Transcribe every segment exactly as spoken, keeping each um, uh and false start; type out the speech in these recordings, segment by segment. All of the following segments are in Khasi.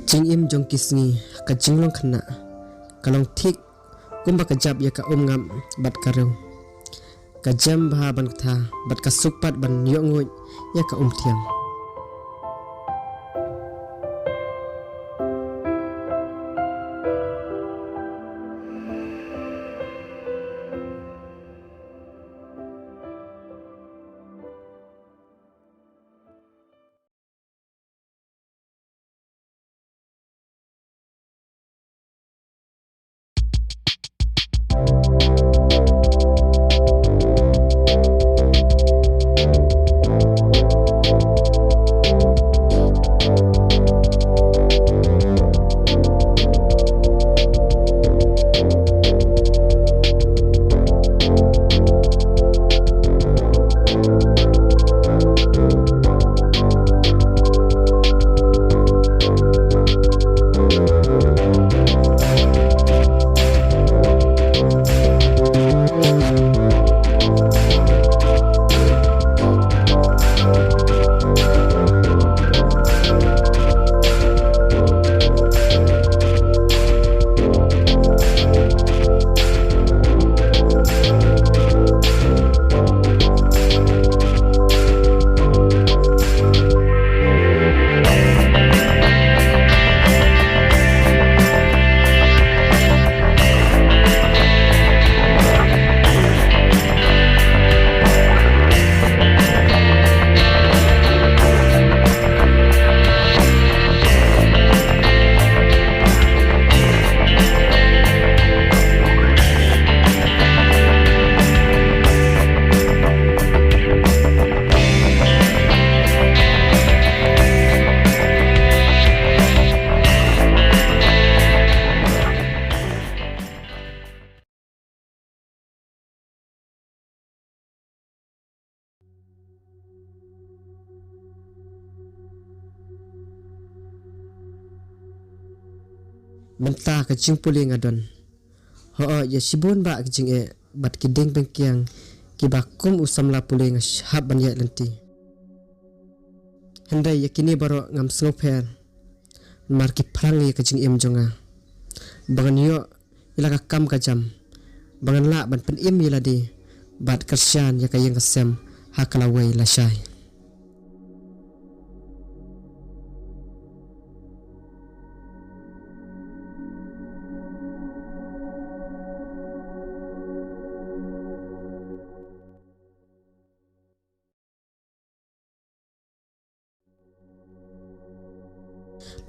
Jingim jong ki sngi ha ka jinglong khynnah ka long thik kumba ka jap ïa ka umngap bad ka riew. Ka jem bha ban ktha bad ka suk pat ban ïoh nguid ïa ka umthiang. Mynta ka jingpule nga don. Hooid, ïa shibun bah ki jingeh bad ki dieng bengkiang kiba kum u samla pule nga hap ban ïaid lynti. Hynrei ïa kine baroh ngam sngewpher, namar ki phrang ïa ka jingim jong nga. Ba ngan ïoh ïa la ka kam ka jam, ba ngan lah ban pynim ïa lade bad kyrshan ïa ka ïing ka sem ha ka lawei lashai.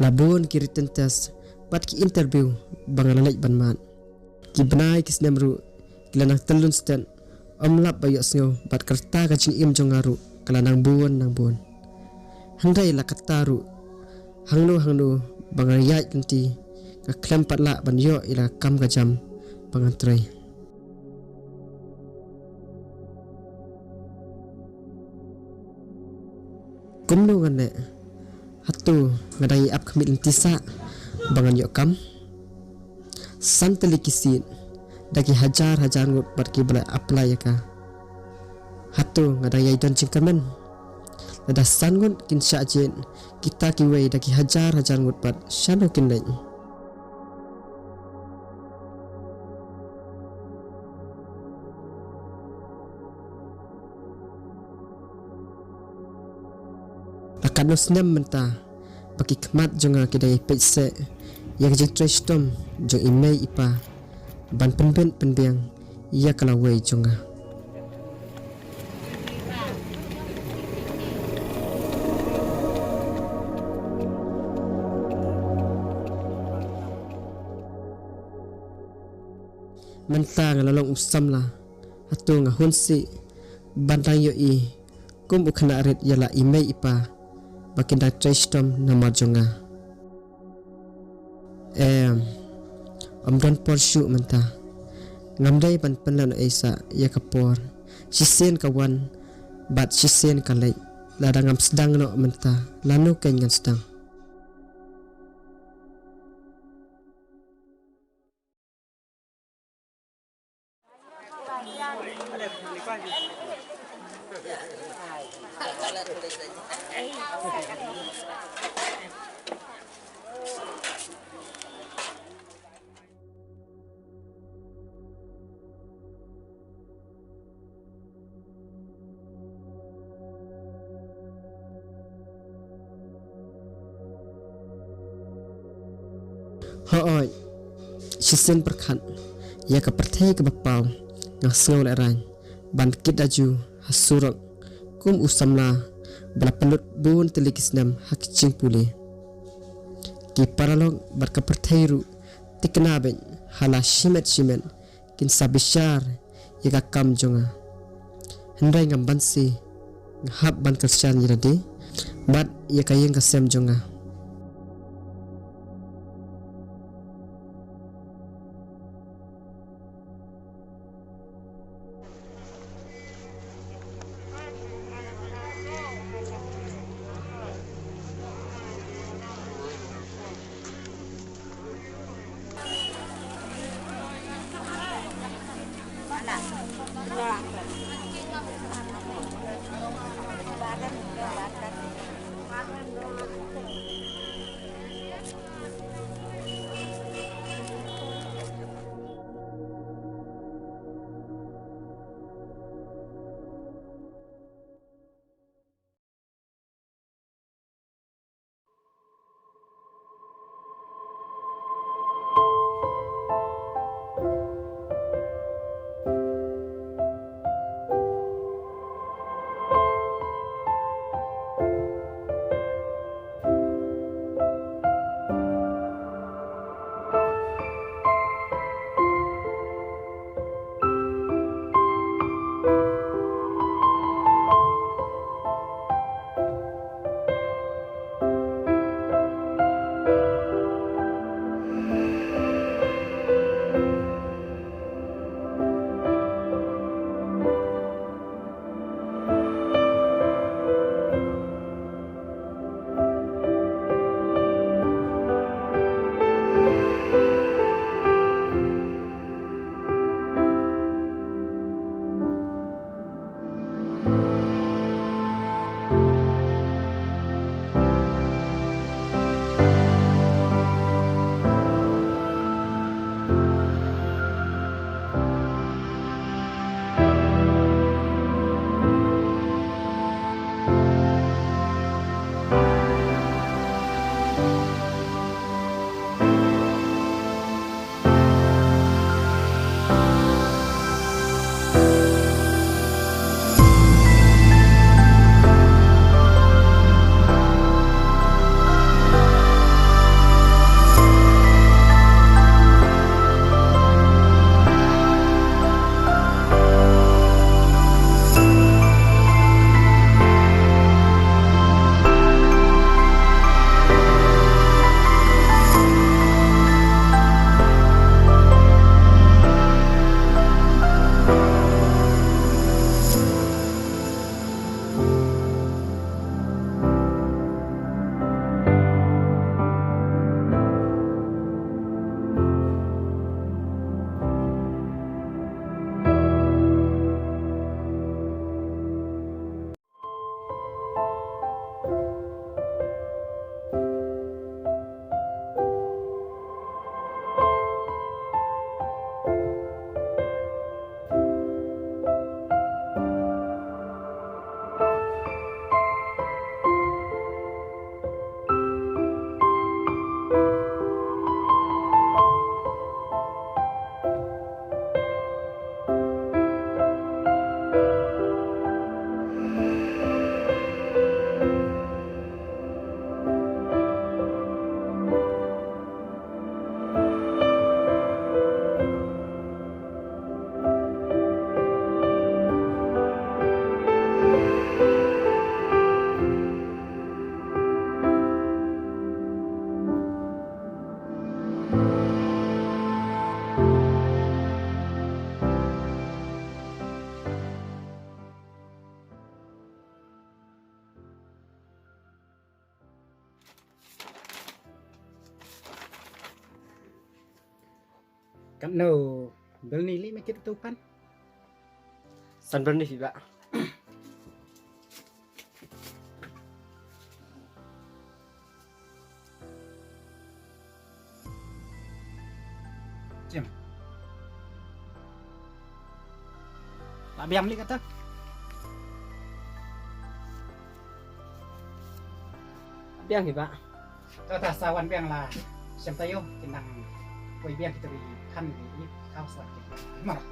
La bun ki written test bad ki interview ba nga la leit ban mad. Ki bnai ki snem ruh ki la nang tyllun stet, ym lap ba ïohsngew bad ka rta ka jingim jong nga ruh ka la nang bun nang bun. Hynrei la katta ruh, hangno hangno ba nga ïaid lynti, nga khlem pat lah ban ïoh ïa la ka kam ka jam ba ngan trei. Kumno ngan leh? Hato nga dang ïa ap khmih lynti sah ba ngan ïoh kam? San tylli ki seat, da ki hajar hajar ngut pat kiba la apply ïa ka. Hato nga dang ïai don jingkyrmen? Lada san ngut kin shah jied, kita kiwei da ki hajar hajar ngut pat shano kin leit? La katno snem mynta ba ki khmat jong nga ki dang ïai peit seh ïa ka jingtrei shitom jong i mei i pa ban pynbeit pynbiang ïa ka lawei jong nga. Mynta nga la long u samla, hato nga hun sih ban dang ïohi kum u khynnah rit ïa la i mei i pa ba kin dang trei shitom namar jong nga? Em, ym don por shuh mynta. Ngam dei ban pynlehnohei sah ïa ka por. Shisien ka wan bad shisien ka leit. Lada ngam sdang noh mynta, lano kein ngan sdang? Hooid, shisien pyrkhat ïa ka pyrthei kaba paw, nga sngew lehraiñ ban kit aju ha surok kum u samla ba la pynlut bun tylli ki snem ha ki jingpule. Ki paralok bad ka pyrthei ruh, thikna beit ha la shimet shimet kin sa bishar ïa ka kam jong nga. Hynrei ngam banse, nga hap ban kyrshan ïa lade bad ïa ka ïing ka sem jong nga. Katno byrni lei me kit tu pan? San byrni phi bah. Jim. Lah biang lei kata. Biang hi bah. Kata sa wan biang lah. Shem tayo, kin nang poi biang kita ri khan ri ni kau sawat kita. Mara.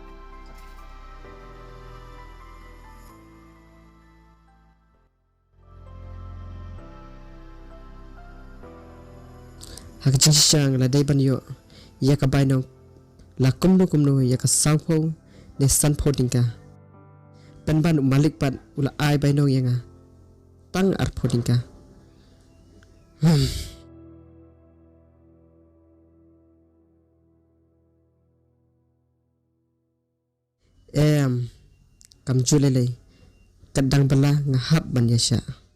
Ha ka jingshisha nga la dei ban ïoh ïa ka bainong la kumno kumno ïa ka sawphew ne sanphew tyngka. Pynban u malik pat u la ai bainong ïa nga tang arphew tyngka. Hmm. Em, kam ju lei lei. Ka dang bylla nga hap ban ïa shah.